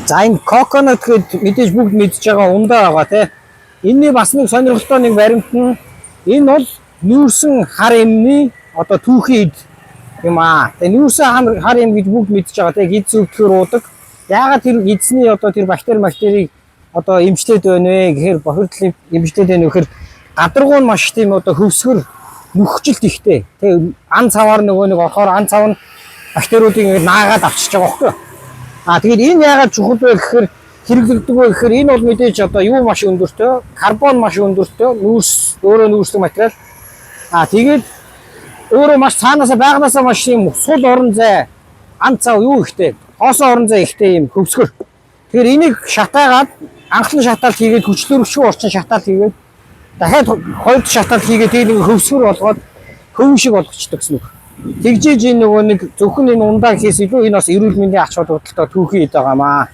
За, энэ coconut гэд мэдээж бүгд мэдж байгаа ундаа байгаа, тий. Энэний бас нэг сонирхолтой нэг баримт нь энэ бол нүүрсэн хар эмний одоо түүхий эд юм аа. Тэгээ нүүрсэн хар эм гэж бүгд мэдж байгаа, тий. Гидс өвдөхөөр уудаг. Яагаад тэр эзний одоо тэр бактерийг одоо эмчлээд байна вэ гэхээр, бохирдол эмчлээд байна гэхээр гадаргуу нь маш тийм одоо хөвсгөр нүхжилт ихтэй. Тэгээ ан цаваар нөгөө нэг орохоор ан цав нь бактериудыг ингээд наагаад авчиж байгаа байхгүй юу? А тэгээд энэ яагаад чухал вэ гэхээр, хэрэглэгддэг вэ гэхээр энэ бол мэдээж одоо юу маш өндөртэй, карбон маш өндөртэй, нүүрс өөрөө нүүрслэг материал. А тэгээд өөрөө маш цаанаасаа байганаасаа маш юм сул орон зай, ан цав юу ихтэй, хоосон орон зай ихтэй юм хөвсгөр. Тэгэхээр энийг шатаагаад, анхлан шатаалт хийгээд, хүчлөрөгчгүй орчин шатаалт хийгээд, дахиад хоёр дахь шатаалт хийгээд, тэгээд нэг хөвсгөр болгоод хөвөн шиг болгочдөг гэсэн үг. Тэгжээж энэ нөгөө нэг зөвхөн энэ ундаа гэхээс илүү энэ бас эрүүл мэндийн ач холбогдолтой түүхий эд байгаамаа.